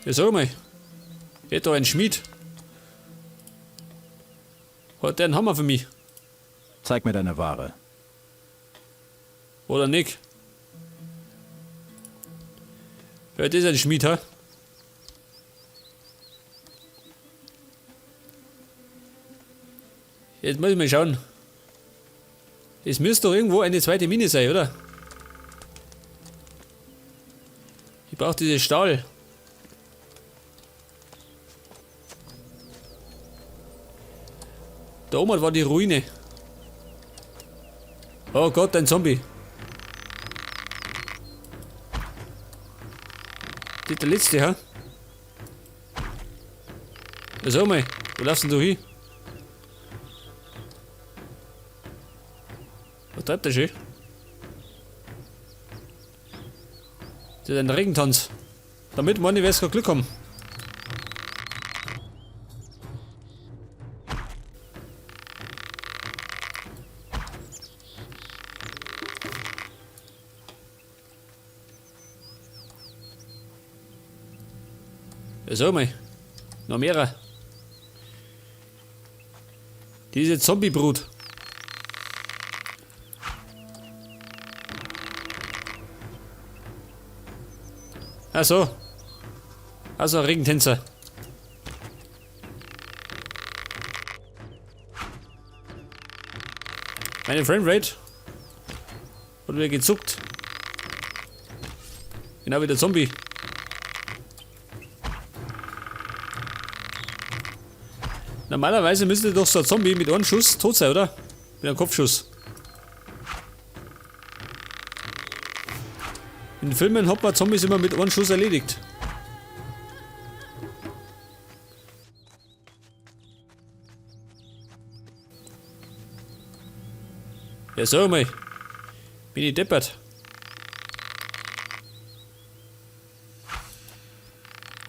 Ja, sag mal. Geht da ein Schmied? Hat der einen Hammer für mich? Zeig mir deine Ware. Oder nicht? Ja, das ist ein Schmied, ha? Jetzt muss ich mal schauen. Es müsste doch irgendwo eine zweite Mine sein, oder? Ich brauche dieses Stahl. Da oben war die Ruine. Oh Gott, ein Zombie. Das ist der letzte, ha? Ja, sag mal, wo laufst denn du hin? Was treibt der schon? Das ist ein Regentanz. Damit meine ich, wirst kein Glück haben. Ja, sag mal. Noch mehrer. Diese Zombie-Brut. Ach so. Also Regentänzer. Meine Framerate hat wieder gezuckt. Genau wie der Zombie. Normalerweise müsste doch so ein Zombie mit einem Schuss tot sein, oder? Mit einem Kopfschuss. In Filmen hat man Zombies immer mit einem Schuss erledigt. Ja, sag mal. Bin ich deppert.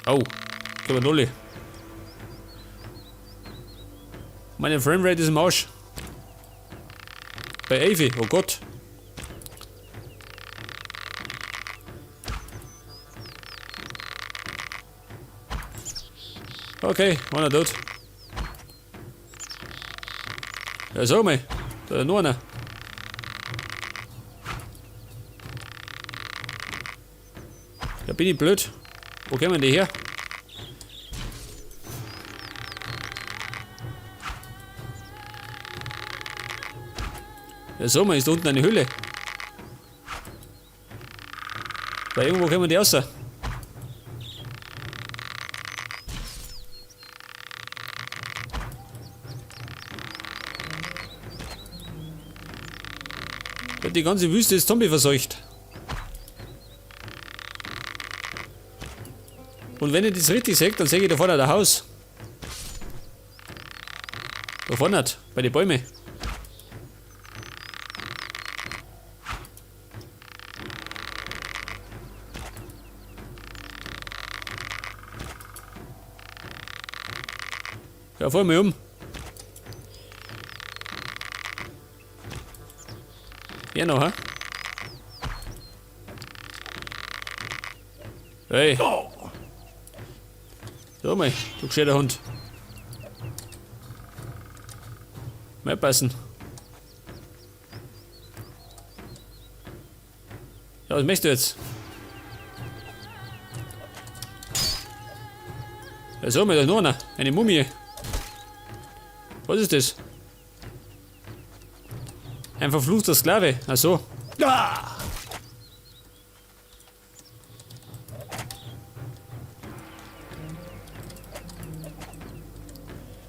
Au. Oh, wir Lolli. Meine Framerate ist im Arsch. Bei Avi, oh Gott. Okay, einer tot. Ja, sag mal, da ist noch einer. Ja, bin ich blöd. Wo kommen die her? Ja, sag mal, ist da unten eine Höhle? Weil irgendwo kommen die raus. Die ganze Wüste ist Zombie verseucht. Und wenn ich das richtig sehe, dann sehe ich da vorne ein Haus. Da vorne, bei den Bäumen. Ja, fahr mal um. Ja noch, hä? Hey. So mal, du gescheiter Hund. Mal passen. Ja, was möchtest du jetzt? Ja, so, mal, da ist noch einer. Eine Mumie. Was ist das? Ein verfluchter Sklave. Ach so. Ah!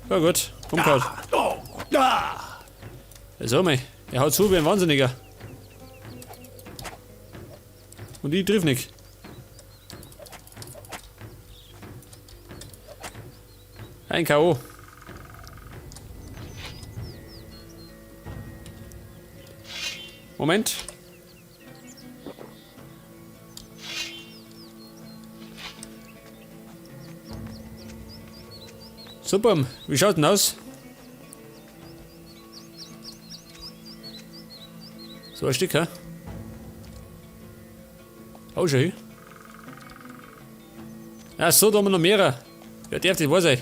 Ja gut, umgehauen. Ah! Ja, so mal. Er haut zu wie ein Wahnsinniger. Und ich triff nicht. Ein K.O. Moment. Super, wie schaut denn aus? So ein Stück, hä? Oh, schön. Ach so, da haben wir noch mehrer. Ja, darf das wahr sein?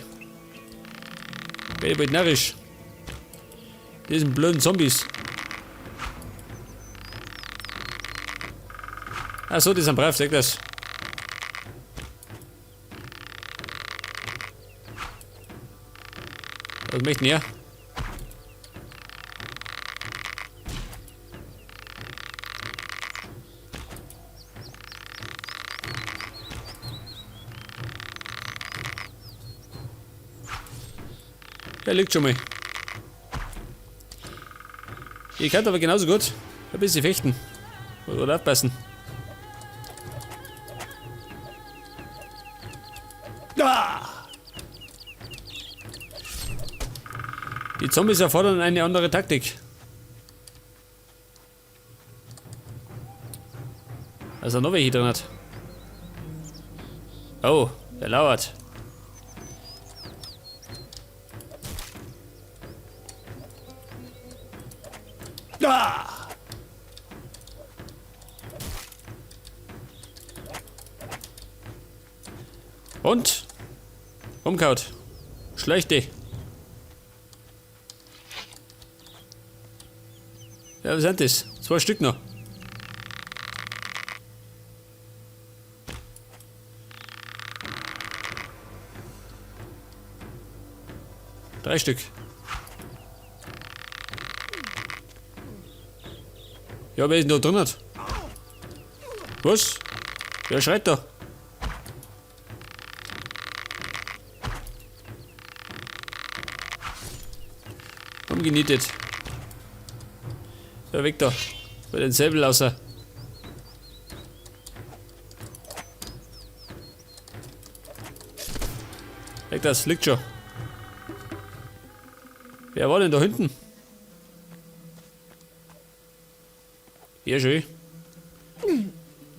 Werde ich bald narrisch. Diesen blöden Zombies. Ach so, die sind brav, sag das. Was möchte denn er? Der liegt schon mal. Ich kann aber genauso gut ein bisschen fechten. Oder aufpassen. Die Zombies erfordern eine andere Taktik. Also noch welche drin hat. Oh, der lauert. Und? Umkaut. Schleich dich. Ja, was sind das? 2 Stück noch. 3 Stück. Ja, wer ist denn da drin? Hat? Was? Wer schreit da? Umgenietet. Ja, weg da. Bei den Säbel außer. Weg das, liegt schon. Wer war denn da hinten? Ja, schön.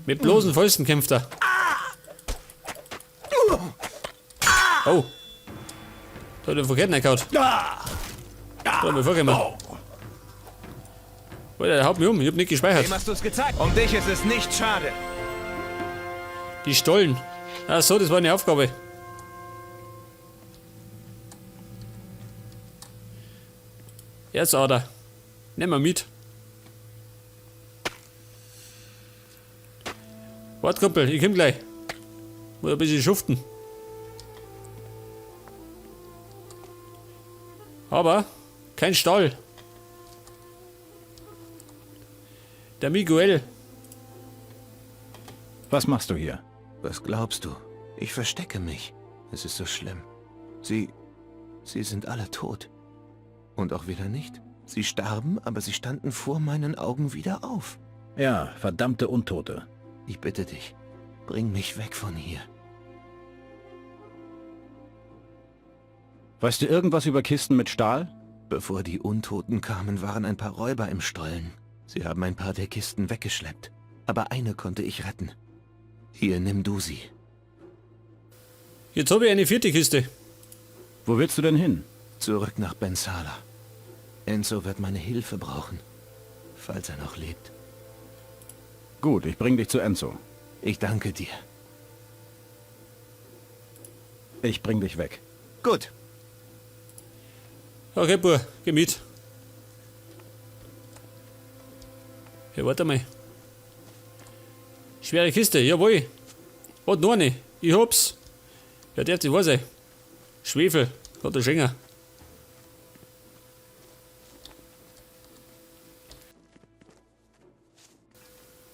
Mit bloßen Fäusten kämpft er. Oh. Da hat er verkehrt reingehauen. Da hat er vorgekommen. Alter, der haut mich um. Ich hab nicht gespeichert. Wem hast du's gezeigt? Um dich ist es nicht schade. Die Stollen. Ach so, das war eine Aufgabe. Erzader. Nehmen wir mit. Warte, Kumpel, ich komm gleich. Muss ein bisschen schuften. Aber kein Stall. Der Miguel. Was machst du hier? Was glaubst du? Ich verstecke mich. Es ist so schlimm. Sie sind alle tot. Und auch wieder nicht. Sie starben, aber sie standen vor meinen Augen wieder auf. Ja, verdammte Untote. Ich bitte dich, bring mich weg von hier. Weißt du irgendwas über Kisten mit Stahl? Bevor die Untoten kamen, waren ein paar Räuber im Stollen. Sie haben ein paar der Kisten weggeschleppt. Aber eine konnte ich retten. Hier, nimm du sie. Jetzt habe ich eine vierte Kiste. Wo willst du denn hin? Zurück nach Bensala. Enzo wird meine Hilfe brauchen, falls er noch lebt. Gut, ich bring dich zu Enzo. Ich danke dir. Ich bring dich weg. Gut. Okay, Bub, geh mit. Ja, warte mal. Schwere Kiste, jawohl. Warte, noch eine. Ich hab's. Ja, darf das wahr sein. Schwefel, hat der Schenker.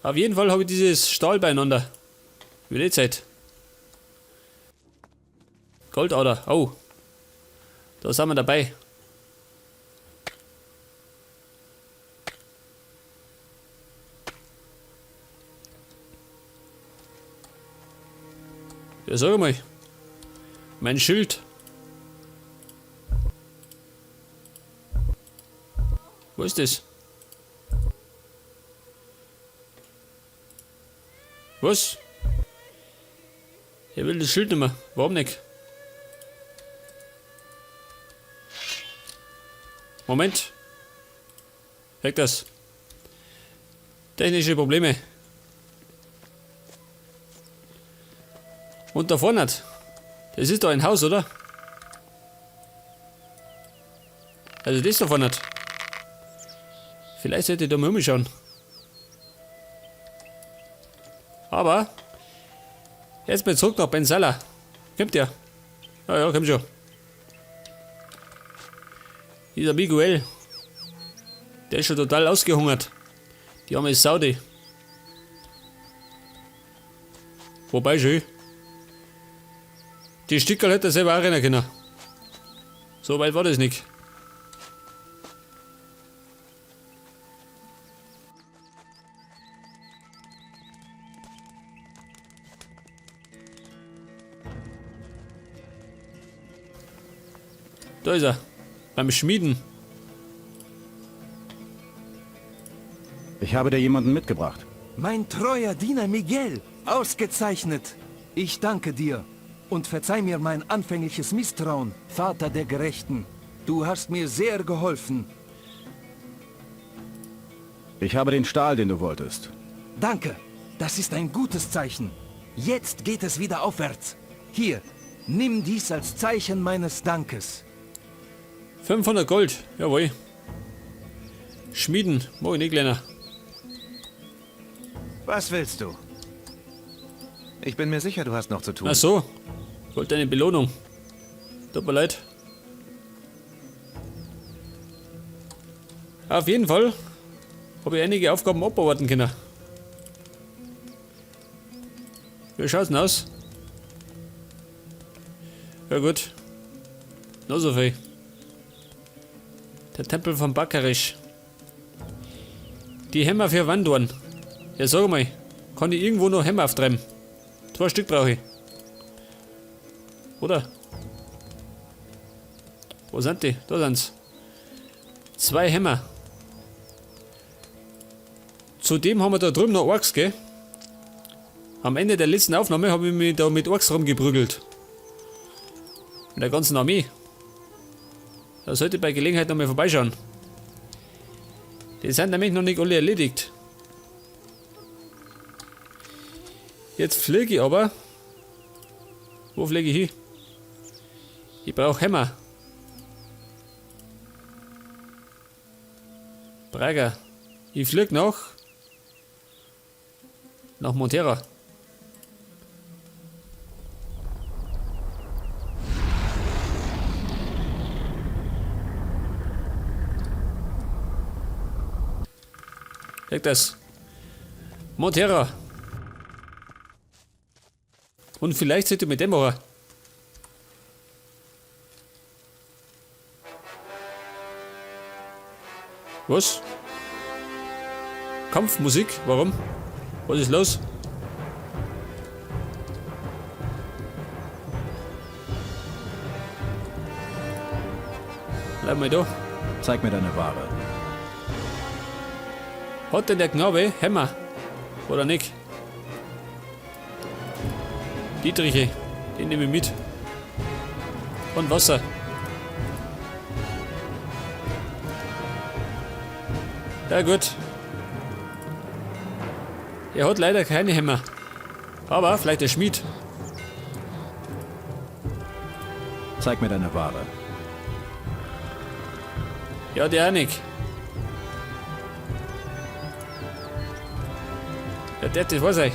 Auf jeden Fall habe ich dieses Stahl beieinander. Über die Zeit. Goldader, oh. Da sind wir dabei. Ja, sag mal. Mein Schild. Wo ist das? Was? Er will das Schild nicht mehr. Warum nicht? Moment. Weg das. Technische Probleme. Und da vorne. Das ist doch ein Haus, oder? Also das da vorne. Vielleicht sollte ich da mal umschauen. Aber jetzt mal zurück nach Bensala. Kommt der? Ja, ja, komm schon. Dieser Miguel. Der ist schon total ausgehungert. Die arme Saudi. Wobei schön. Die Stickerl hätte er selber auch rennen können. So weit war das nicht. Da ist er. Beim Schmieden. Ich habe dir jemanden mitgebracht. Mein treuer Diener Miguel, ausgezeichnet. Ich danke dir und verzeih mir mein anfängliches Misstrauen, Vater der Gerechten. Du hast mir sehr geholfen. Ich habe den Stahl, den du wolltest. Danke, das ist ein gutes Zeichen. Jetzt geht es wieder aufwärts. Hier, nimm dies als Zeichen meines Dankes. 500 Gold, jawohl. Schmieden, mag ich nicht, Kleiner. Was willst du? Ich bin mir sicher, du hast noch zu tun. Ach so, ich wollte eine Belohnung. Tut mir leid. Auf jeden Fall habe ich einige Aufgaben abarbeiten können. Wie schaut's denn aus? Ja gut. Noch so viel. Der Tempel von Bakaresh. Die Hämmer für Wandorn. Ja, sag mal, kann ich irgendwo noch Hämmer auftreiben? 2 Stück brauche ich. Oder? Wo sind die? Da sind's. 2 Hämmer. Zudem haben wir da drüben noch Orks, gell? Am Ende der letzten Aufnahme habe ich mich da mit Orks rumgeprügelt. Mit der ganzen Armee. Da sollte ich bei Gelegenheit nochmal vorbeischauen. Die sind nämlich noch nicht alle erledigt. Jetzt fliege ich aber. Wo fliege ich hin? Ich brauche Hämmer. Braga. Ich fliege nach Montera. Leg das. Montera. Und vielleicht sollte ich mit dem machen. Was? Kampfmusik? Warum? Was ist los? Bleib mal da. Zeig mir deine Ware. Hat denn der Knabe Hämmer? Oder nicht? Dietriche, den nehme ich mit. Und Wasser. Ja gut. Er hat leider keine Hämmer. Aber vielleicht der Schmied. Zeig mir deine Ware. Ja, der auch nicht. Ja, der, das weiß ich.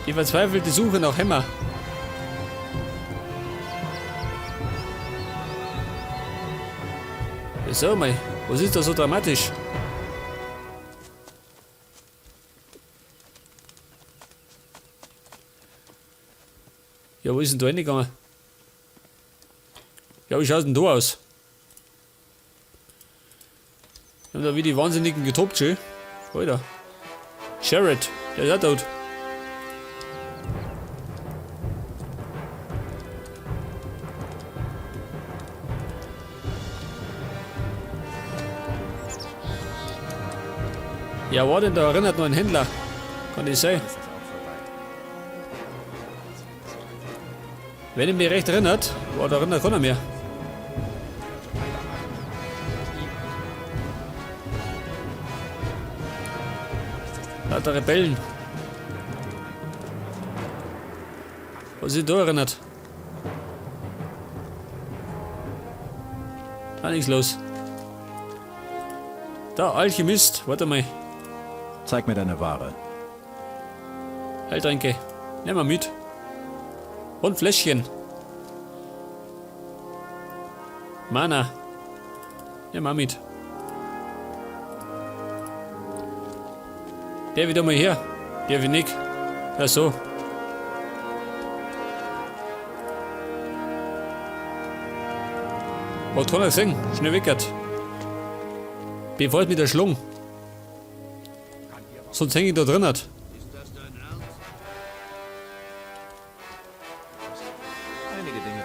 Die verzweifelte Suche nach Hämmer. Ja, sag mal, was ist da so dramatisch? Ja, wo ist denn da reingegangen? Ja, wie schaut's denn da aus? Wir haben da wie die Wahnsinnigen getobt, schön. Alter. Sherrod, der ist auch tot. Ja, war denn da erinnert noch ein Händler? Kann das sein? Wenn ich mich recht erinnert, war da erinnert keiner mehr. Lauter Rebellen. Was sich da erinnert. Da nichts los. Da, Alchemist. Warte mal. Zeig mir deine Ware. Heiltränke. Nehmen wir mit. Und Fläschchen. Mana. Nehmen wir mit. Der wieder mal her. Der wie nicht. Ja, so. Hat keiner gesehen. Schnell weggehört. Bevor mit der Schlung. Sonst hänge ich da drin. Hat.